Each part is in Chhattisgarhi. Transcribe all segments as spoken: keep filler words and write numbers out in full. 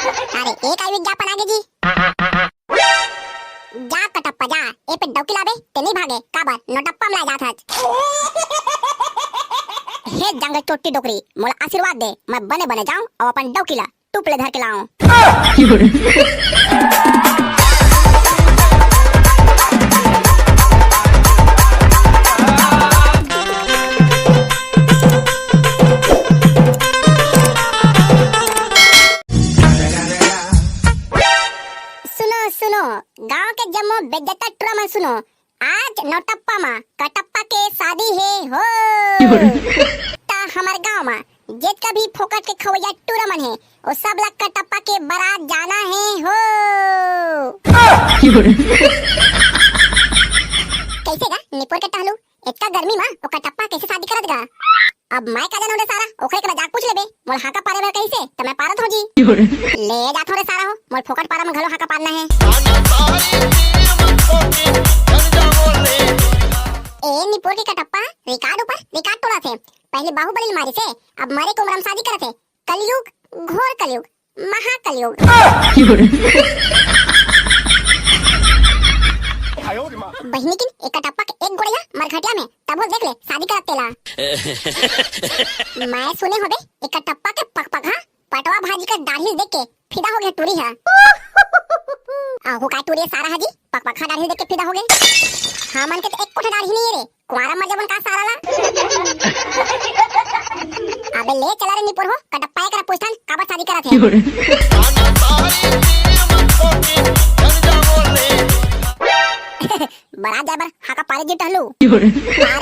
अरे, एक आई विज्ञापन आगे जी। जा कटप्पा जा, ए पे डौकी लाबे, ते नहीं भागे, काबर, नोटप्पा में ला जात हच। हे जंगल चोट्टी डोकरी, मोला आशीर्वाद दे, मैं बने बने जाऊं और अपन डौकी ला टुप ले धर के लाऊं। सुनो, सुनो, गांव के जम्मो बेज्जता टुरा मन सुनो, आज नौटप्पा मा कटप्पा के शादी हे हो। ता हमर गांव मा जेतका भी फोकट के खवैया टुरा मन हे, ओ सब ला कटप्पा के बारात जाना हे हो। कैसे गा निपोर के टहलू, इतना गर्मी मा ओ कटप्पा कैसे शादी करत गा? अब मैं का जानूं रे सारा, ओखरे करा जाके पूछ लेबे। मोला हाका पारे बर कहिसे, त मैं पारत हों जी। ले जात हों रे सारा हो, मोर फोकट पारा में घलो हाका पारना हे। ए निपोर के कटप्पा, रिकार्ड ऊपर रिकार्ड टोरा थे। पहले बाहुबली मारी से, अब मरे के उम्र में शादी करत हे। कलयुग, घोर कलयुग, महाकलयुग। बहिनी किन एक कटप्पा के एक गोड़िया मरघटिया में, तभो देख ले शादी करत तेला। मैं सुने होबे एक कटप्पा के पकपका पटवा भाजी का दाढ़ी देख के फिदा हो गया टूरी है। आहू का टूरी सारा हाजी पकपका दाढ़ी देख के फिदा हो गए। हमन के तो एक कोठा दाढ़ी नहीं है रे, कुआरा मर जबन का सारा ला। अबे ले चला रे निपुर हो, कटप्पा एकरा पूछथन काबर शादी करत हे। बरात जाए बर हाका पारे जी टहलू। अरे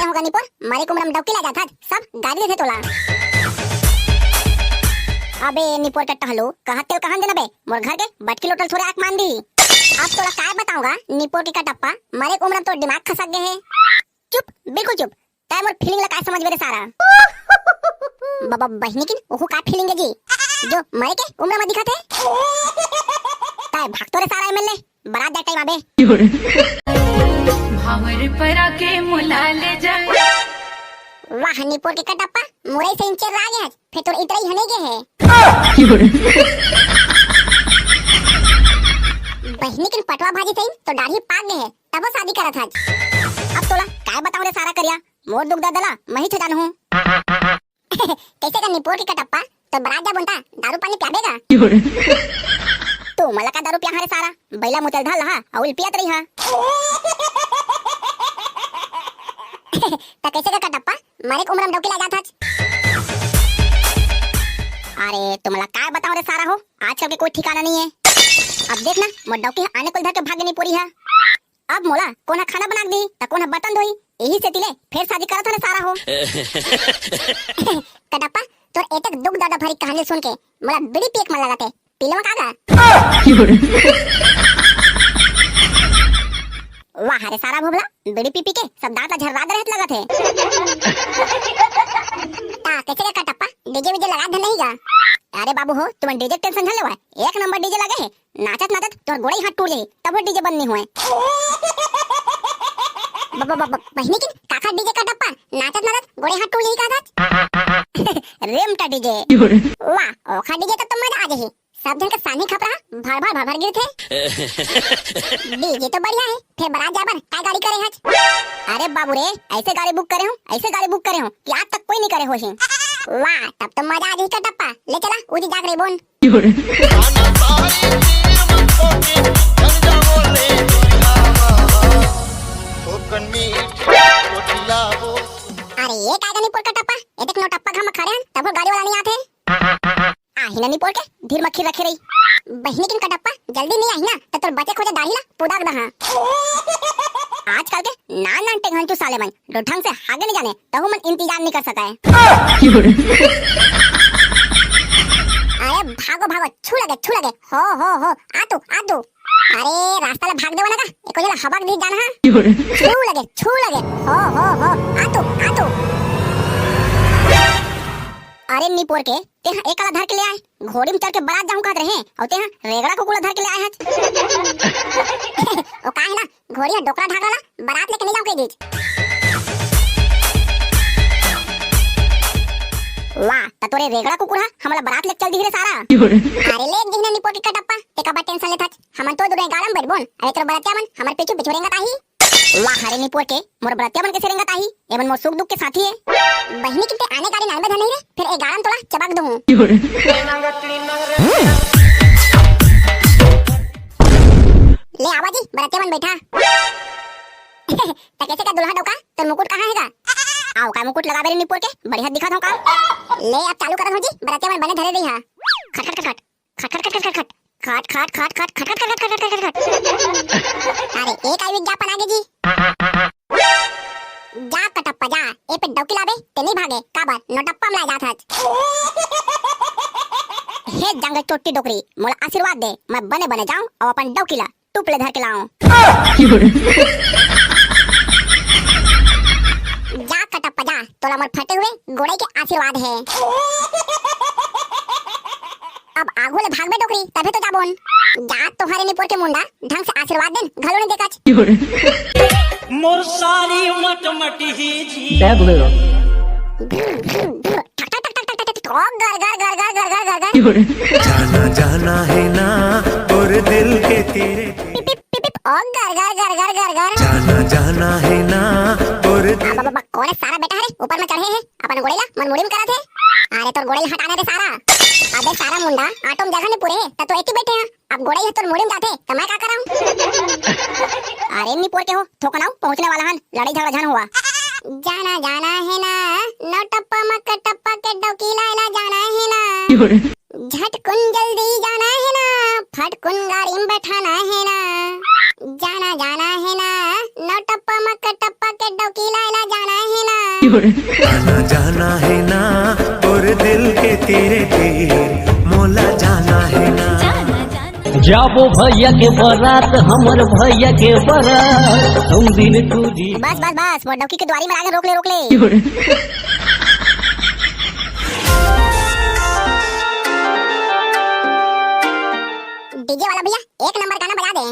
होगा निपुर, मरे के उम्र में डौकी ला जात हस, सब गारी देथे तोला। अबे निपुर के टहलू, कहत तेल कहां देना बे, मोर घर के बटकी लोटल थोड़े आंख मान दी। अब तोला काय बताऊंगा निपुर के कटप्पा, मरे के उम्र में तो दिमाग खसक गए है। चुप, बिल्कुल चुप। तै मोर फीलिंग ला काय समझबे रे सारा? बाबा बहिनी किन ओहू का फीलिंग है जी, जो मरे के उम्र में दिखत है। तै भाग तो रे सारा एमएलए, बारात जाए टाइम आबे। भांवर परा के मुला ले जा। वाह निपोर के कटप्पा, मुरई से इंचर ला गया, फिर तोर इतरई हने गे है। बहिनी किन पटवा भाजी सही तो दाढ़ी पाक गए है, तबो शादी करत हस। अब तोला काय बताऊं रे सारा करिया, मोर दुख दर्द ला मही छजान हूँ। कैसे का निपोर के कटप्पा, तो बरात जा बोलता, दारू पानी प्याबे का? तू मला का दारू प्या रे सारा, बैला मुतल धर लहा, अउल पियत रही हा। त कैसे का कटप्पा, मरे के उम्र में डौकी ला जात हस। अरे, तुमला काय बताऊं रे सारा हो, आजकल के कोई ठिकाना नहीं है। अब देख ना, मोर डौकी आने कुल धर के भागे नहीं पूरी है। अब मोला कोन ह खाना बना के दी, त कोन ह बर्तन धोई, यही से तिले फेर शादी करत हन सारा हो। कटप्पा, तोर एतक दुख दर्द भरी कहानी सुन के मोला बीड़ी पिए के मन लगत है, पी लेवा का गा? वाह रे सारा भोभला, बीड़ी पी पी के सब दांत ला झर्रा दे रहत लगत है। ता कैसे का कटप्पा, डीजे वीजे लगा दे नहीं गा? अरे बाबू हो, तुम डीजे टेंशन झन लेवा, एक नंबर डीजे लगे है, नाचत नाचत तोर गोड़े हाथ टूट जाही, तब डीजे बंद नहीं हुए। ब-, ब-, ब-, ब-, बहिनी किन काखा डीजे कटप्पा, नाचत नाचत गोड़े हाथ टूट जाही कहत? रेमटा डीजे। वाह, ओखा डीजे तब तो मजा आ जाही। सब झन के सानी खपरा भर भर भर भर गिरथे। डीजे तो बढ़िया है, फिर बारात जाबर काय गाड़ी करे हच? अरे बाबू रे, ऐसे गाड़ी बुक करे हूँ, ऐसे गाड़ी बुक करे हूँ कि आज तक कोई नहीं करे होही। वाह, तब तो मजा आ जाही कटप्पा। ले चला, उजी जाके रे बोन। अरे ये काय गनी पोर कटप्पा, एतक नौटप्पा घाम खड़े हन, तभो गाड़ी वाला नहीं आथे। आही ना निपोर के, धीर मक्खी रखे रही। बहिनी किन कटप्पा, जल्दी नहीं आही ना, त तोर बचे खोजे दाढ़ी ला पुदाक दहा। आजकल के नान नान टेंगन चू साले मन, जो ढंग से हागे नहीं जाने, तहु मन इंतजार नहीं कर सका है। अरे भागो भागो, छू लगे, छू लगे, हो हो हो, आ तू, आ तू। अरे रास्ता ला भाग देवा ना का, एको जला हबक दी जान हा। छू लगे, छू लगे, हो हो हो, आ तू, आ तू। अरे निपोर के, तेहा एकला धर के ले आए, घोड़ी में चढ़ के बारात जाहूं कहत रहे, अउ तेहा रेगड़ा कुकुला धर के ले आए हच। ओ का है ना, घोड़ी हा डोकरा ढाकरा ला बारात लेके नहीं जाऊं कह दीच। वाह, त तोरे रेगड़ा कुकुर ह हमला बरात लेके चल दिही रे सारा। अरे ले दिही ना निपोर के कटप्पा, ते काबर टेंशन लेथच? हमन तो दुनो गाड़ा म बइठबोन। अरे तोर बरतिया मन हमर पीछू पीछू रेंगत आही। वाह रे निपोर के, मोर बरतिया मन कइसे रेंगत आही? एमन मोर सुख दुख के साथी हे। बहिनी किते आने गाड़ी नानबे धन नहीं रे, फिर ए गाड़ा म तोला चबक दूं। ले आवा जी, बरतिया मन बइठा। त कइसे का दुल्हा डौका, तोर मुकुट कहाँ हे गा? अउ का मुकुट लगाबे रे निपोर के, बढ़िया दिखत हंव का? ले अब चालू करत हंव जी, बरतिया मन बने धरे रही हा। खट खट खट खट। खट खट खट खट खट। खट खट खट खट खट। अरे, ए का विज्ञापन आगे जी। जा कटप्पा जा, ए पे डौकी लाबे, ते नहीं भागे, काबर? नोटप्पा म लाय जात हच। हे जंग चोट्टी डोकरी, मोला आशीर्वाद दे, मैं बने बने जाऊं अउ अपन डौकी ला टुप ले धर के लाऊं। जा कटप्पा जा, तोला मोर फटे हुए गोड़ई के आशीर्वाद हे। अब आगू ले भागबे डोकरी, तभे तो जाबोन। जा तोहरे निपोर के मुंडा, ढंग से आशीर्वाद देन घलो नहीं देखच। मोर सारी मटमटी ही जी। Bad Blue। ठक ठक ठक ठक ठक ठक, ओ गर गर गर गर गर गर गर गर। जाना जाना है ना तोर दिल के तेरे। पिप पिप पिप पिप, ओ गर गर गर गर गर गर। जाना जाना है ना तोर दिल। अब, अब, अब, कोन सारा बेटा हरे ऊपर में चढ़े हे, अपन गोड़े ला मन मुड़ी में करत हे। अरे तोर गोड़े ला हटाना रे सारा। अबे सारा मुंडा, ऑटो में जगह नहीं पूरे, त तो एती बैठे हैं। अब गोड़े ये तोर मुड़ी में जाथे, त मैं का करंव? अरे निपोर के हो, थोकन अउ पहुंचने वाला हन, लड़ाई झगड़ा झन हुआ। जाना जाना है ना, नौटप्पा मक्का टप्पा के डौकी लाय ला जाना है ना। झटकुन जल्दी जाना है ना, फटकुन गाड़ी में बैठाना है ना। जाना जाना है ना, नौटप्पा मक्का टप्पा के डौकी लाय ला जाना है ना। जाना जाना है ना तोर दिल के तेरे तीर, मोला जाना है ना। जाबो भैया के बरात, हमर भैया के बरात, हम दिन टूरी। बस बस बस, मोर डौकी के दुवारी में आगे रोक ले, रोक ले। डीजे वाला भैया, एक नंबर गाना बजा दे।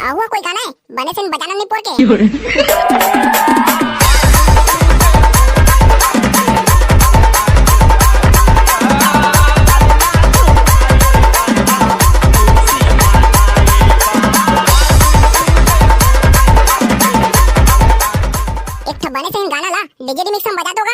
अउ हुआ कोई गाना है? बने से बजाना निपोर के। एक ठो बने से गाना ला, डीजे रिमिक्स में बजा दोगा?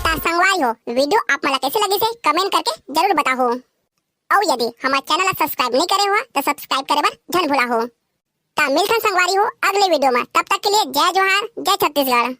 त संगवारी हो, वीडियो आप मन ला कइसे लगिस हे, कमेंट करके जरूर बताहू। अउ यदि हमर चैनल ला सब्सक्राइब नहीं करे हुआ, त सब्सक्राइब करे बर झन भुलाहू। त मिलथन संगवारी हो अगले वीडियो में, तब तक के लिए जय जोहार, जय छत्तीसगढ़।